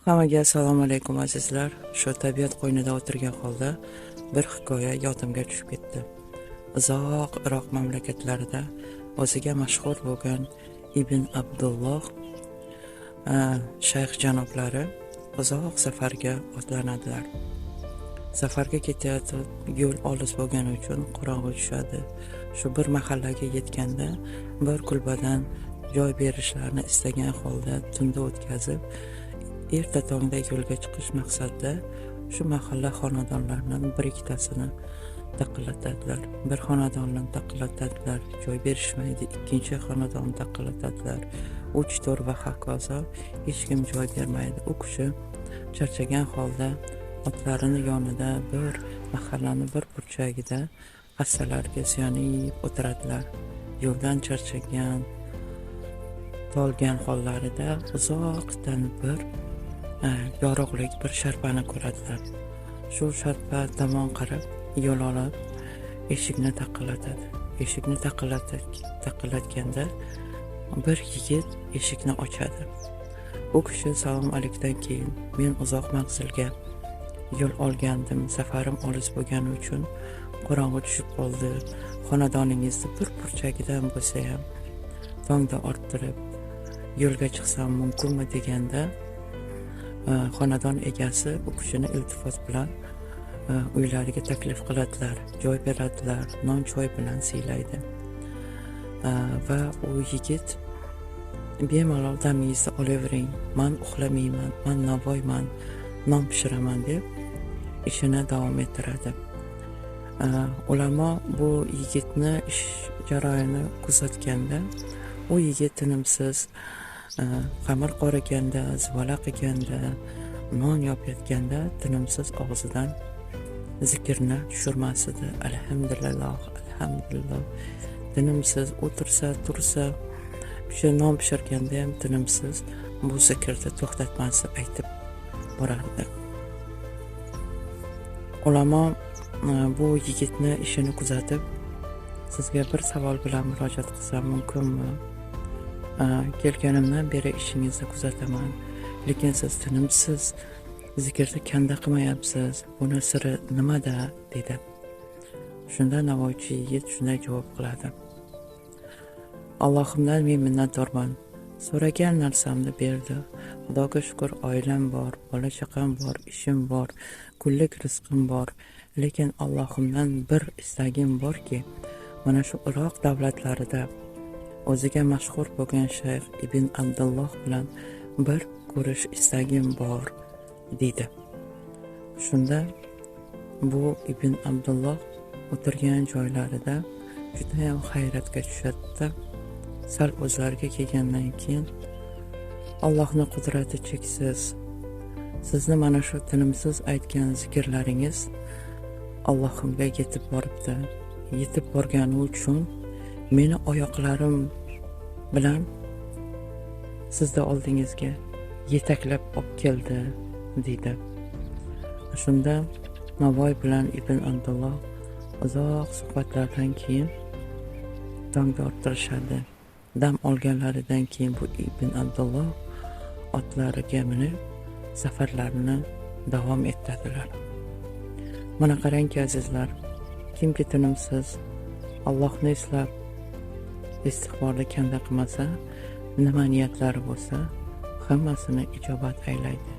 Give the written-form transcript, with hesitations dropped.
Hammaga assalomu alaykum azizlar. Shu tabiat qo'ynida o'tirgan holda bir hikoya yodimga tushib ketdi. Uzoq Iroq mamlakatlarida o'ziga mashhur bo'lgan Ibn Abdulloh shayx janoblari uzoq safarga otlanadilar. Safarga ketayotib yo'l olis bo'lgani uchun qorong'u tushadi. Shu bir mahallaga yetganda bir kulbadan joy berishlarini istagan holda tunda o'tkazib, erta tongda yo'lga chiqish maqsadida shu mahalla xonadonlaridan bir ikkitasini taqillatadilar. Bir xonadonni taqillatadilar, joy berishmaydi. Ikkinchi xonadonni taqillatadilar. 3, 4 va hokazo, hech kim joy bermaydi. U kishi charchagan holda otlarini yonida bir mahallani bir burchagida hassalarga suyanib o'tiradilar. Yo'ldan charchagan, tolgan hollarida uzoqdan bir yorug'lik bir sharpani ko'radilar. Shu sharpa tomon qarab yo'l olib eshikni taqillatadi. Eshikni taqillatganda bir yigit eshikni ochadi. U kishi salom alikdan keyin men uzoq manzilga yo'l olgandim, safarim olis bo'lgani uchun qorong'u tushib qoldi. Xonadoningizni bir burchagidan bo'lsa ham tongda orttirib yo'lga chiqsam mumkinmi deganda xonadon egasi u kishini iltifot bilan uylariga taklif qiladilar, joy beradilar, non choy bilan siylaydi. Va u yigit bemalol damingizni olavering, man uxlamayman, man navoiyman, non pishiraman deb ishini davom ettiradi. Ulamo bu yigitni ish jarayonini kuzatganda u yigit tinimsiz xamir qoraganda, zuvala qilganda, non yopayotganda tinimsiz og'zidan zikrni tushirmas edi. Alhamdulillah, alhamdulillah. Tinimsiz o'tirsa, tursa, o'sha non pishirganda ham tinimsiz bu zikrni to'xtatmasdan aytib borardi. Ulamo bu yigitni ishini kuzatib, sizga bir savol bilan murojaat qilsam mumkinmi? Kelganimdan beri ishingizni kuzataman, lekin siz tinimsiz zikrni kanda qilmayapsiz, buni siri nimada dedi. Shunda navoiychi yigit shunday javob qiladi: Allohimdan men minnatdorman, so'ragan narsamni berdi. Xudoga shukr, oilam bor, bola chaqam bor, ishim bor, kunlik rizqim bor. Lekin Allohimdan bir istagim borki, mana shu Iroq davlatlarida o'ziga mashhur bo'lgan shayx Ibn Abdulloh bilan bir ko'rish istagim bor deydi. Shunda bu Ibn Abdulloh o'tirgan joylarida juda ham hayratga tushadi-da, sal o'zlariga kelgandan keyin Allohning qudrati cheksiz. Sizni mana shu tinimsiz aytgan zikrlaringiz Allohimga yetib boribdi. Yetib borgani uchun meni oyoqlarim bilan sizni oldingizga yetaklab olib keldi deydi. Shunda Navoiy bilan Ibn Abdulloh uzoq suhbatlardan keyin tongda orttirishadi. Dam olganlaridan keyin bu Ibn Abdulloh otlariga minib safarlarini davom etadilar. Mana qarangki azizlar, kimki tinimsiz Allohni eslab istig'forni kanda qilmasa, nima niyatlari bo'lsa hammasini ijobat aylaydi.